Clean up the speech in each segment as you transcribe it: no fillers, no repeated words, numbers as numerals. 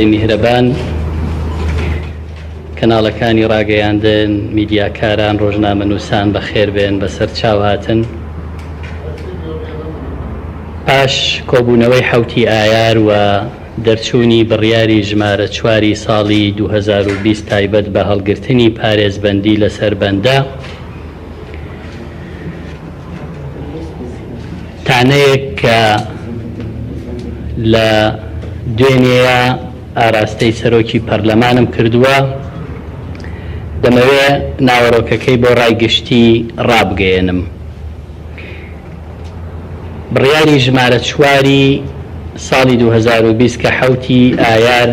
میهرەبان، کەناڵەکانی ڕاگەیاندن، میدیاکاران، ڕۆژنامەنووسان بەخێربێن، بەسەر چاو هاتن. پاش کۆبوونەوەی حەوتی ئایار و دەرچوونی بڕیاری ژمارە چواری ساڵی 2020 تایبەت بە هەڵگرتنی پارێزبەندی لەسەر بەندە، تانەیەک کە لە دوێنێیە ئاراستەی سەرۆکی پەرلەمانم کردووە، دەمەوێ ناوەرۆکەکەی بۆ ڕای گشتی ڕابگەیەنم. بڕیاری ژمارە چواری ساڵی 2020 کە حەوتی ئایار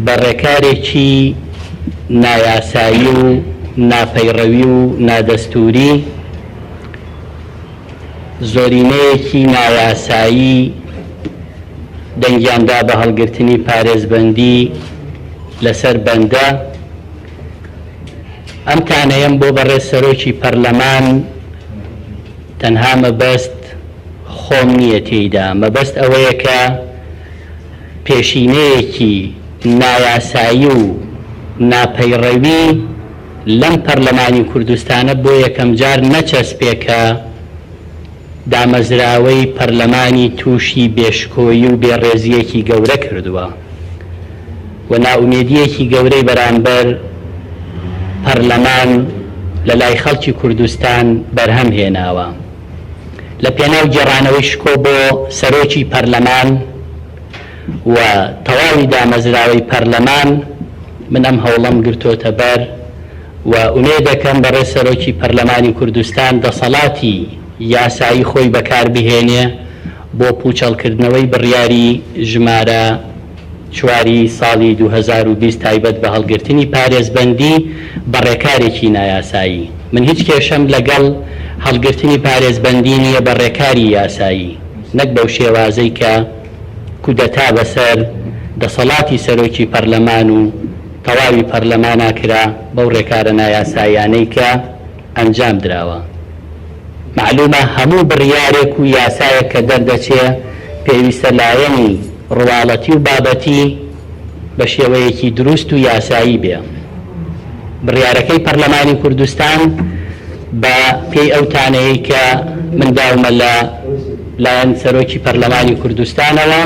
بە ڕێکارێکی نایاسایی و ناپەیڕەوی و نادەستووری، زۆرینەیەکی نایاسایی دەنگیان دا بە هەڵگرتنی پارێزبەندی لەسەر بەندە. ئەم تانەیەم بۆ بەڕێز سەرۆکی پەرلەمان تەنها مەبەست خۆم نییە تێیدا، مەبەست ئەوەیە کە پێشینەیەکی نایاسایی و ناپەیڕەوی لەم پەرلەمانی کوردستانە بۆ یەکەمجار نەچەسپێ کە دامەزراوەی پەرلەمانی تووشی بێشکۆیی و بێڕێزییەکی گەورە کردووە و نائومێدییەکی گەورەی بەرامبەر پەرلەمان لە لای خەڵکی کوردستان بەرهەم هێناوە. لە پێناو گێڕانەوەی شکۆ بۆ سەرۆکی پەرلەمان و تەواوی دامەزراوەی پەرلەمان من ئەم هەوڵەم گرتۆتە بەر و ئومێدەکەم بەڕێز سەرۆکی پەرلەمانی کوردستان دەسەڵاتی یاسایی خۆی بەکار بهێنێ بۆ پوچەڵکردنەوەی بڕیاری ژمارە چواری ساڵی 2020 تایبەت بە هەڵگرتنی پارێزبەندی بە ڕێکارێکی نایاسایی. من هیچ کێشەم لەگەڵ هەڵگرتنی پارێزبەندی نییە بە ڕێکاری یاسایی، نەک بەو شێوازەی کە کودەتا بەسەر دەسەڵاتی سەرۆکی پەرلەمان و تەواوی پەرلەمانا کرا بەو ڕێکارە نایاساییانەی کە ئەنجام دراوە. مەعلومە هەموو بڕیارێک و یاسایەک کە دەردەچێ پێویستە لایەنی ڕواڵەتی و بابەتی بە شێوەیەکی دروست و یاسایی بێ. بڕیارەکەی پەرلەمانی کوردستان بە پێی ئەو تانەیەی کە من داومە لە لایەن سەرۆکی پەرلەمانی کوردستانەوە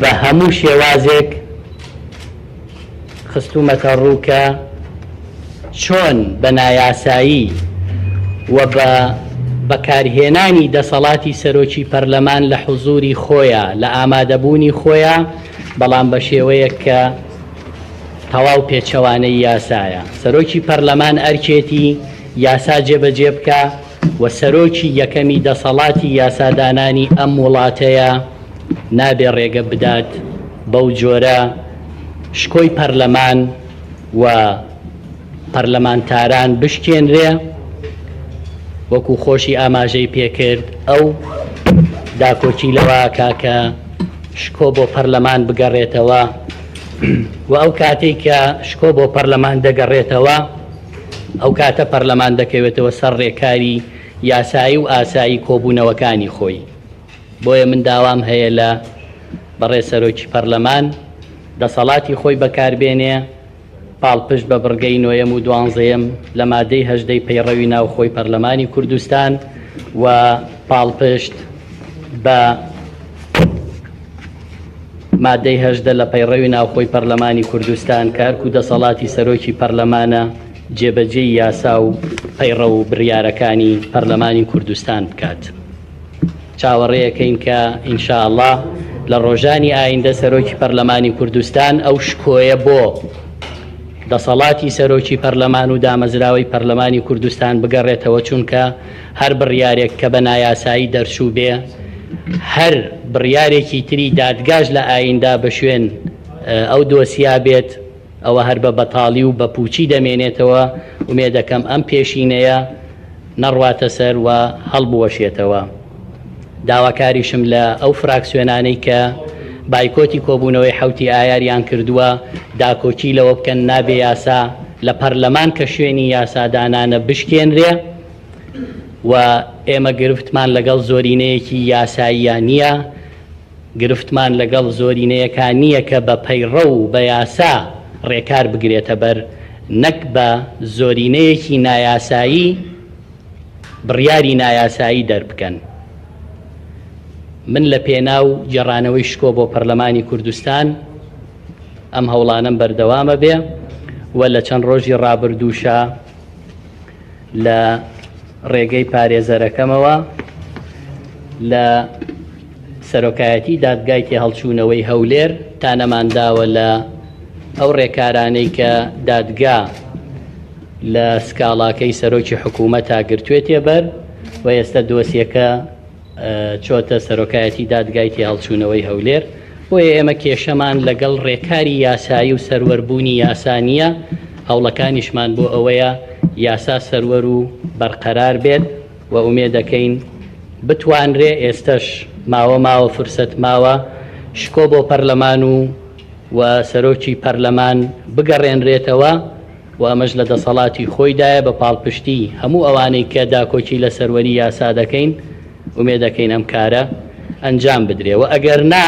بە هەموو شێوازێک خستوومەتە ڕوو کە چۆن بە نایاسایی و بە بەکارهێنانی دەسەڵاتی سەرۆکی پەرلەمان لە حزوری خۆیا، لە ئامادەبوونی خۆیا، بەڵام بە شێوەیەک کە تەواو پێچەوانەی یاسایە. سەرۆکی پەرلەمان ئەرکێتی یاسا جێبەجێ بکا و سەرۆکی یەکەمی دەسەڵاتی یاسادانانی ئەم وڵاتەیە، نابێ ڕێگە بدات بەو جۆرە شکۆی پەرلەمان و پەرلەمانتاران بشکێنرێ، وەکو خۆشی ئاماژەی پێکرد ئەو داکۆکی لەوە ئەکا کە شکۆ بۆ پەرلەمان بگەڕێتەوە و ئەو کاتەی کە شکۆ بۆ پەرلەمان دەگەڕێتەوە ئەو کاتە پەرلەمان دەکەوێتەوە سەر ڕێکاری یاسایی و ئاسایی کۆبوونەوەکانی خۆی. بۆیە من داوام هەیە لە بەڕێز سەرۆکی پەرلەمان دەسەڵاتی خۆی بەکاربێنێ پاڵپشت بە بڕگەی نۆیەم و دوانزەیەم لە مادەی هەژدەی پەیڕەوی ناوخۆی پەرلەمانی کوردستان و پاڵپشت بە مادەی هەژدە لە پەیڕەوی ناوخۆی پەرلەمانی کوردستان کە ئەرک و دەسەڵاتی سەرۆکی پەرلەمانە جێبەجێی یاسا و پەیڕەو و بڕیارەکانی پەرلەمانی کوردستان بکات. چاوەڕێیەکەین کە ان شاء اللە لە ڕۆژانی ئایندە سەرۆکی پەرلەمانی کوردستان ئەو شکۆیە بۆ دەسەڵاتی سەرۆکی پەرلەمان و دامەزراوەی پەرلەمانی کوردستان بگەڕێتەوە چونکە هەر بڕیارێک کە بە نایاسایی دەرچوو بێ هەر بڕیارێکی تری دادگاش لە ئایندا بە شوێن ئەو دۆسیا بێت ئەوە هەر بە بەتاڵی و بە پوچی دەمێنێتەوە ئومێدەکەم ئەم پێشینەیە نەڕواتە سەر و هەڵبوەشێتەوە. داواکاریشم لە ئەو فراکسیۆنانەی کە بایکۆتی کۆبوونەوەی حەوتی ئایاریان کردووە داکۆکی لەوە بکەن نابێ یاسا لە پەرلەمان کە شوێنی یاسادانانە بشکێنرێ و ئێمە گرفتمان لەگەڵ زۆرینەیەکی یاساییە نییە. گرفتمان لەگەڵ زۆرینەیەکا نییە کە بە پەیڕەو و بە یاسا ڕێکار بگرێتە بەر نەک بە زۆرینەیەکی نایاسایی بڕیاری نایاسایی دەربکەن. من لە پێناو گێڕانەوەی شکۆ بۆ پەرلەمانی کوردستان ئەم هەوڵانەم بەردەوامە بێ و لە چەند ڕۆژی ڕابردووشا لە ڕێگەی پارێزەرەکەمەوە لە سەرۆکایەتی دادگای تێهەڵچوونەوەی هەولێر تانەمان داوە لە ئەو ڕێکارانەی کە دادگا لە سکاڵاکەی سەرۆکی حکوومەتا گرتوێتێ بەر و ئێستا دۆسیەکە چۆتە سەرۆکایەتی دادگای تێهەڵچوونەوەی هەولێر، بۆیە ئێمە کێشەمان لەگەڵ ڕێکاری یاسایی و سەروەربوونی یاسا نییە، هەوڵەکانیشمان بۆ ئەوەیە یاسا سەروەر و بەرقەرار بێت و ئومێدەکەین بتوانرێ، ئێستەش ماوە ماوە فرسەت ماوە شکۆ بۆ پەرلەمان و و سەرۆکی پەرلەمان بگەڕێنرێتەوە. و ئەمەش لە دەسەڵاتی خۆیدایە بە پاڵپشتی هەموو ئەوانەی کە داکۆکی لە سەروەری یاسا دەکەین ئومێدەکەین ئەم کارە ئەنجام بدرێ و ئەگەر نا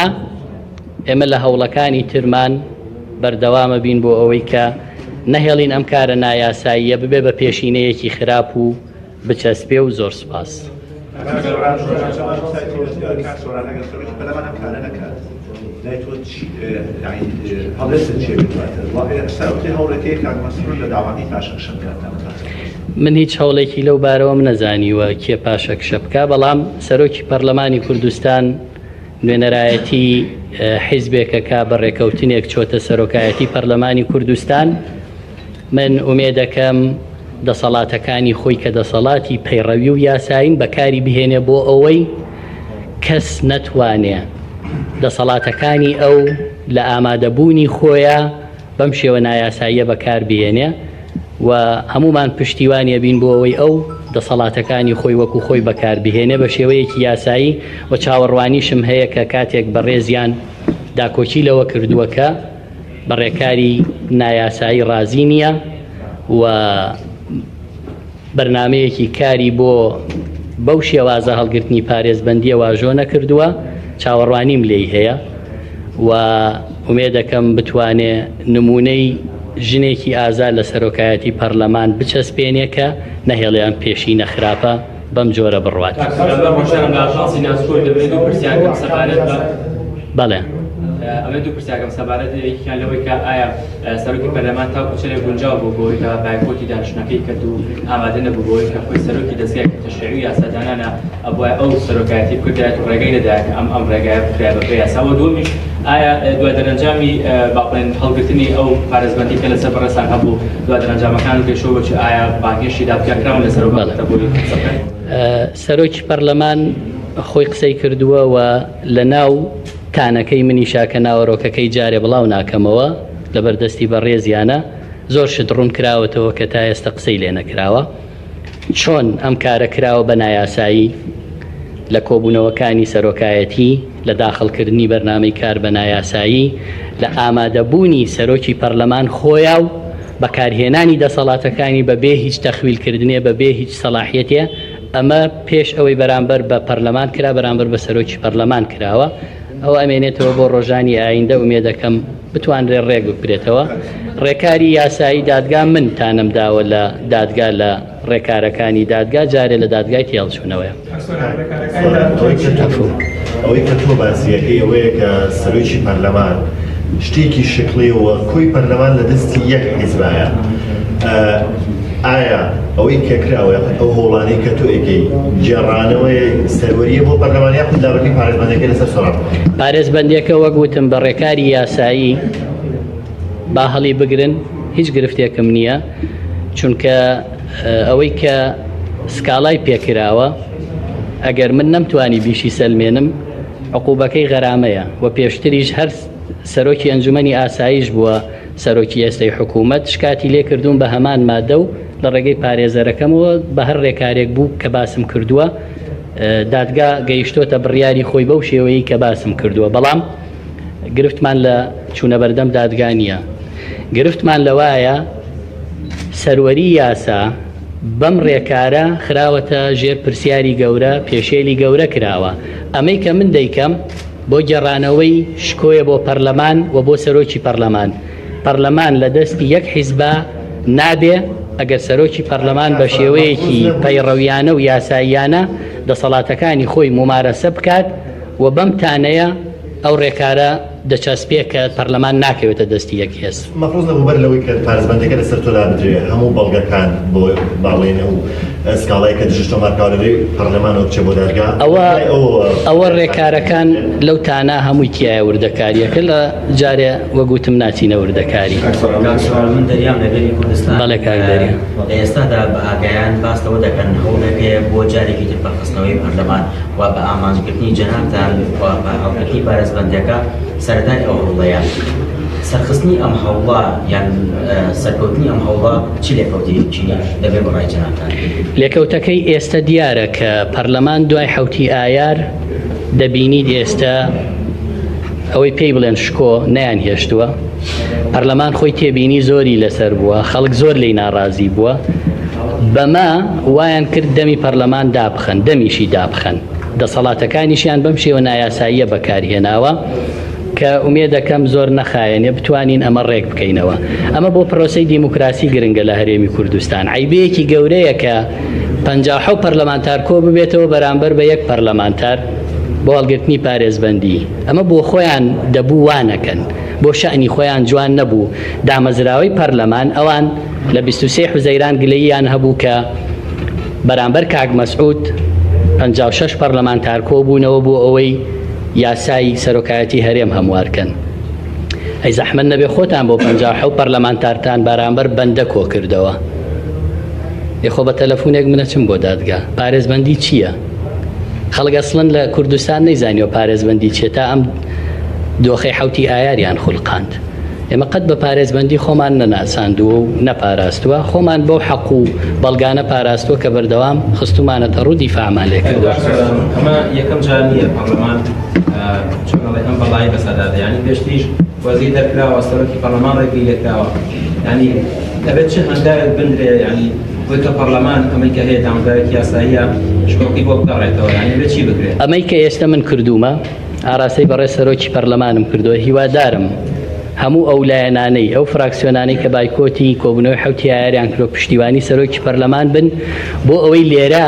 ئێمە لە هەوڵەکانی ترمان بەردەوامە بین بۆ ئەوەی کە نەهێڵین ئەم کارە نایاساییە ببێ بە پێشینەیەکی خراپ و بچەسپێ و زۆر سوپاس. من هیچ هەوڵێکی لەو بارەوەم نەزانیوە کێ پاشەکشە بکا، بەڵام سەرۆکی پەرلەمانی کوردستان نوێنەرایەتی حیزبێکە کە بە ڕێکەوتنێک چۆتە سەرۆکایەتی پەرلەمانی کوردستان. من ئومێدەکەم دەسەڵاتەکانی خۆی کە دەسەڵاتی پەیڕەوی و یاسایین بەکاری بهێنێ بۆ ئەوەی کەس نەتوانێ دەسەڵاتەکانی ئەو لە ئامادەبوونی خۆیا بەم شێوە نایاساییە بەکار بهێنێ و هەموومان پشتیوانی ئەبین بۆ ئەوەی ئەو دەسەڵاتەکانی خۆی وەکو خۆی بەکار بهێنێ بە شێوەیەکی یاسایی و چاوەڕوانیشم هەیە کە کاتێک بەڕێزیان داکۆکی لەوە کردووە کە بە ڕێکاری نایاسایی ڕازی نییە و بەرنامەیەکی کاری بۆ بەو شێوازە هەڵگرتنی پارێزبەندییە واژۆ نەکردووە، چاوەڕوانیم لێی هەیە و ئومێدەکەم بتوانێ نموونەی ژنێکی ئازا لە سەرۆکایەتی پەرلەمان بچەسپێنێ کە نەهێڵێ ئەم پێشینە خراپە بەم جۆرە بڕوات. بەڵێ. ئەمە دوو پرسیارکەم سەبارەت یەکیان لەوەی کە ئایا سەرۆکی پەرلەمان تاکو چەندێک گونجاو بوو بۆی کە بایکۆتی دانیشتنەکەی کرد و ئامادە نەبوو بۆی کە خۆی سەرۆکی دەزگای تەشریعی و یاسادانانە ئەبوایە ئەو سەرۆکایەتی بکردایەت و ڕێگەی نەدایە کە ئەم ئەم ڕێگایە بکرایە بە پێی یاسا و دووەمیش ئایا دوا دەرەنجامی با بڵێن هەڵگرتنی ئەو پارێزبەندی کە لەسەر بەڕێزتان هەبوو دوا دەرەنجامەکان گەیشتووە بە چی ئایا بانگهێشتی دادگا کراون لەسەر ئەو بابەتە بۆی قسە بکەن؟ سەرۆکی پەرلەمان خۆی قسەی کردووە و لە ناو تانەکەی منیشا کە ناوەرۆکەکەی جارێ بڵاو ناکەمەوە لەبەر دەستی بەڕێزیانە زۆر شت ڕوون کراوەتەوە کە تا ئێستە قسەی لێ نەکراوە. چۆن ئەم کارە کراوە بە نایاسایی لە کۆبوونەوەکانی سەرۆکایەتی، لە داخڵکردنی بەرنامەی کار بە نایاسایی، لە ئامادەبوونی سەرۆکی پەرلەمان خۆیا و بەکارهێنانی دەسەڵاتەکانی بە بێ هیچ تەخویلکردنێ بە بێ هیچ سەڵاحیەتێ، ئەمە پێش ئەوەی بەرامبەر بە پەرلەمان کرا بەرامبەر بە سەرۆکی پەرلەمان کراوە. ئەوە ئەمێنێتەوە بۆ ڕۆژانی ئایندە ئومێدەکەم بتوانرێت ڕێک بکرێتەوە ڕێکاری یاسایی دادگا من تانەم داوە لە دادگا لە ڕێکارەکانی دادگا جارێ لە دادگای تێهەڵچوونەوەیە. ئەوەی کە تۆ باسیەکەی ئەوەیە کە سەرۆکی پەرلەمان شتێکی شکڵیە و کۆی پەرلەمان لە دەستی یەک حیزبایە ئایا ئەوەی کە کراوە یاخود ئەو هەوڵانەی کە تۆ ئەیکەی گێڕانەوەی سەروەریە بۆ پەرلەمان یاخود لابردنی پارێزبەندەکە لەسەر سۆران؟ پارێزبەندیەکە وەک وتم بە ڕێکاری یاسایی با هەڵی بگرن هیچ گرفتێکم نییە چونکە ئەوەی کە سکاڵای پێکراوە ئەگەر من نەمتوانی بیشی سەلمێنم عقوبەکەی غەرامەیە و پێشتریش هەر سەرۆکی ئەنجومەنی ئاسایش بووە سەرۆکی ئێستەی حکوومەت شکاتی لێ کردووم بە هەمان مادە و لە ڕێگەی پارێزەرەکەمەوە بە هەر ڕێکارێک بوو کە باسم کردووە دادگا گەیشتۆتە بڕیاری خۆی بەو شێوەیەی کە باسم کردووە بەڵام گرفتمان لە چوونە بەردەم دادگا نییە گرفتمان لەوایە سەروەری یاسا بەم ڕێکارە خراوەتە ژێر پرسیاری گەورە پێشێلی گەورە کراوە ئەمەی کە من دەیکەم. بۆ گێڕانەوەی شکۆیە بۆ پەرلەمان و بۆ سەرۆکی پەرلەمان. پەرلەمان لە دەستی یەک حیزبا نابێ، ئەگەر سەرۆکی پەرلەمان بە شێوەیەکی پەیڕەویانە و یاساییانە دەسەڵاتەکانی خۆی مومارەسە بکات و بەم تانەیە ئەو ڕێکارە دەچەسپێ کە پەرلەمان ناکەوێتە دەستی یەک هێز. مەفروز نەبوو بەر لەوەی کە پارێزبەندەکە لەسەر تۆ لابدرێ هەموو بەڵگەکان بۆ باڵێن ئەو سکاڵای کە دژی تۆمارکراوە لە رێی پەرلەمانەوە بچێ بۆ دادگا ئەوە دوای ئەوەوە ئەوە رێکارەکان لەو تانە هەمووی تیایە وردەکاریەکە لە جارێ وەک وتم ناچینە وردەکاری. کاک سۆران من دەریام لە گەلی کوردستان بەڵێ کاک دەریا. لە ئێستادا بە ئاگایان باس لەوە دەکەن هەوڵێک هەیە بۆ جارێکی تر پەکخستنەوەی پەرلەمان و بە ئامانجگرتنی جەنابتان و بە هەڵگرتنی پارێزبەندیەکە سەرەتای ئەو هەوڵەیە. سەرخستنی ئەم هەوڵە یان سەرکەوتنی ئەم هەوڵە چ لێکەوتەیەکی دەبێت بە ڕای جەنابتان؟ لێکەوتەکەی ئێستە دیارە کە پەرلەمان دوای حەوتی ئایار دەبینیت ئێستە ئەوەی پێی بڵێن شکۆ نەیان هێشتووە پەرلەمان خۆی تێبینی زۆری لەسەر بووە خەڵک زۆر لی ناڕازی بووە بەمە وایان کرد دەمی پەرلەمان دابخەن دەمیشی دابخەن دەسەڵاتەکانیشیان بەم شێوە نایاساییە بەکارهێناوە کە ئومێدەکەم زۆر نەخایەنێ بتوانین ئەمە ڕێک بکەینەوە. ئەمە بۆ پرۆسەی دیموکراسی گرنگە لە هەرێمی کوردستان. عەیبەیەکی گەورەیە کە 57 پەرلەمانتار کۆ ببێتەوە بەرامبەر بە یەک پەرلەمانتار بۆ هەڵگرتنی پارێزبەندی. ئەمە بۆ خۆیان دەبوو وا نەکەن. بۆ شەئنی خۆیان جوان نەبوو. دامەزراوەی پەرلەمان ئەوان لە 23 حوزەیران گلەییان هەبوو کە بەرامبەر کاک مەسعود 56 پەرلەمانتار کۆبوونەوە بۆ ئەوەی یاسای سەرۆکایەتی هەرێم هەموار کەن. ئەی زەحمەت نەبێ خۆتان بۆ 57 پەرلەمانتارتان بەرامبەر بەندە کۆ کردەوە. ئێ خۆ بە تەلەفونێک من ئەچم بۆ دادگا. پارێزبەندی چییە؟ خەڵک ئەسڵەن لە کوردستان نەیزانیوە پارێزبەندی چییە تا ئەم دۆخەی حەوتی ئایاریان خولقاند. ئێمە قەت بە پارێزبەندی خۆمان نەناساندووە و نەپاراستووە، خۆمان بەو حەق و بەڵگانە پاراستووە کە بەردەوام خستوومانەتە ڕوو دیفاعمان لێ کردووە. ئەمە یەکەم جار نییە پەڕلەمان چۆن ئەڵێ ئەم بەڵای بەسەردا دێ، یانی پێشتریش وەزیر دەرکراوە، سەرۆکی پەڕلەمان ڕێگری لێکراوە، یانی دەبێت چ هەنگاوێک بنرێ یانی بۆی کە پەڕلەمان ئەمەی کە هەیە دامەزراوێکی یاساییە شکۆکەی بۆ بگەڕێتەوە، یانی دەبێت چی بکرێ؟ ئەمەی کە ئێستە من کردوومە ئاراستەی بەڕێز سەرۆکی پەرلەمانم کردووە، هیوادارم هەموو ئەو لایەنانەی، ئەو فراکسیۆنانەی کە بایکۆتی کۆبوونەوەی حەوتی ئایاریان کردووە پشتیوانی سەرۆکی پەرلەمان بن بۆ ئەوەی لێرە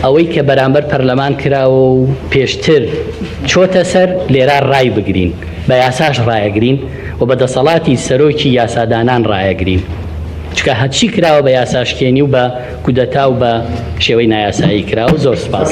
ئەوەی کە بەرامبەر پەرلەمان کراوە و پێشتر چۆتە سەر لێرە ڕای بگرین، بە یاساش ڕایەگرین و بە دەسەڵاتی سەرۆکی یاسادانان ڕایەگرین، چونکە هەرچی کراوە بە یاساشکێنی و بە کودەتا و بە شێوەی نایاسایی کراوە. زۆر سوپاس.